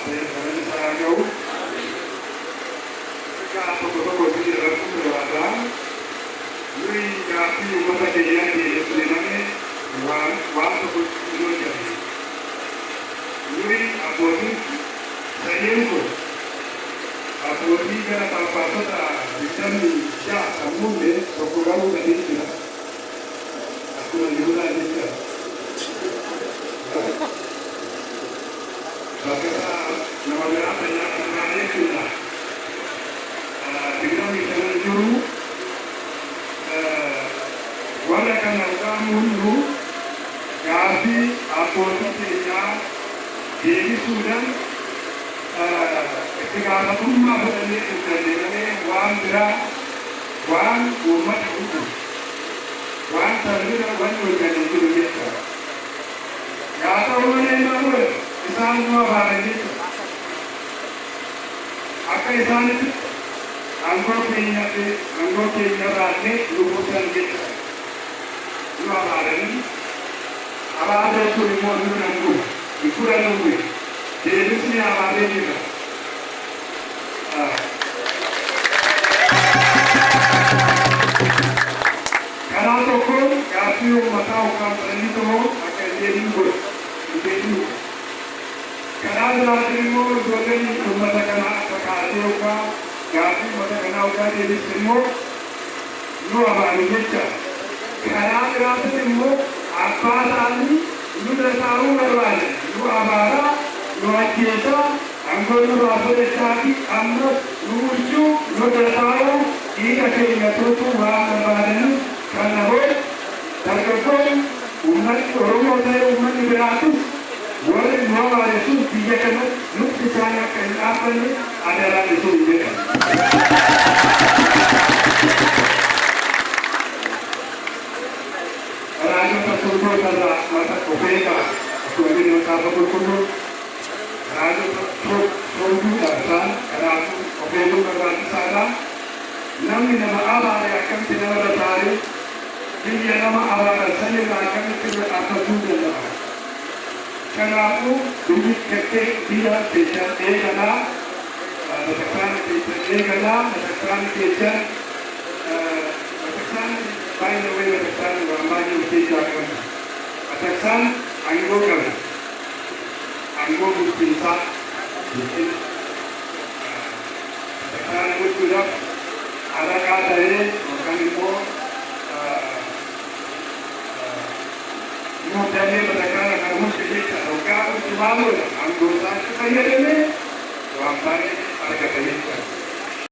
ta'eef galanni isaa haa ga'u. Ergaa tokko tokko isin dabarsuu barbaada. Nuyi gaaffii uummata keenyaa dhiyeessine malee waan tokko hin hojjenne. Nuyi abbootiin sadeen kun abbootii gara Phaaphaasota 26 kan muudne, tokko garuu gadee jira. Akkuma Yihudaa jecha. Bakka isaa nama biraa fayyaa kan biraa jechuudha. 25 jiru warra kana dhugaa muudnu gaaffii abbootii keenyaa deebisuudhaan itti gaafatamummaa fudhannee dubbanne malee waan biraa, waan uummata hubu, waan sana bira wanni hojjanne jiru jechuudha. Yaa ta'u malee maal godhe? Isaan nu abaaran jechuudha. Akka isaanitti aangoo keenya fi aangoo keenya irraallee nu buusan jechuudha. Nu abaaranii, abaarra jechuun immoo nu nan dhufu hin fudhannu, deebisni abaarree jira. Karaa tokkoon gaaffii uummataa ukkaamsanii ta'uu akka hin deebinu godhu, hin deebinu. Karaa biraatiin immoo ijoolleen uummata kanaa akka kaasee yookaan gaaffii uummata kanaa yookaan deebisne immoo nu abaaru jecha. Karaa biraatiin immoo abbaa ta'anii nurra taa'uu barbaadan, nu abaaraa, nu ajjeesaa, aangoo nurraa fudhachaa fi ammas nu bulchuu, nurra taa'uu, dhiiga keenya tuutuu waan barbaadaniif, kana booda dargaggoon uummanni Oromoo ta'e uummanni biraatis warri nu abaare sun biyya kanatti lukti isaanii akka hin dhaabbanne adaraan isin jedha. Raajota sobdoota irraa mata of eegaa, akkuma jedhe Macaafa Qulqulluun, raajota sobduudha isaan, kanaafuu of eeguun barbaachisaadha. Namni nama abaare akkamitti namarra taa'ee, biyya nama abaaran sanirraa akkamitti irra dhaabbachuu danda'a? Kanaafuu biyyi kekkee biyya keessan eegalaa, bataskaana keessan eegalaa, bataskaana keessan, bataksaanni, by the way, bataksaanni waan baay'ee of keessaa qabdi. Bataksaan aangoo qabdi. Aangoo bulchiinsaa yookiin bataksaana bulchuudhaaf alaqaa ta'ee yookaan immoo muudamee bataksaana kana bulchu jecha. Hoggaa bulchu maal godha? Aangoo isaatti fayyadamee waan baay'ee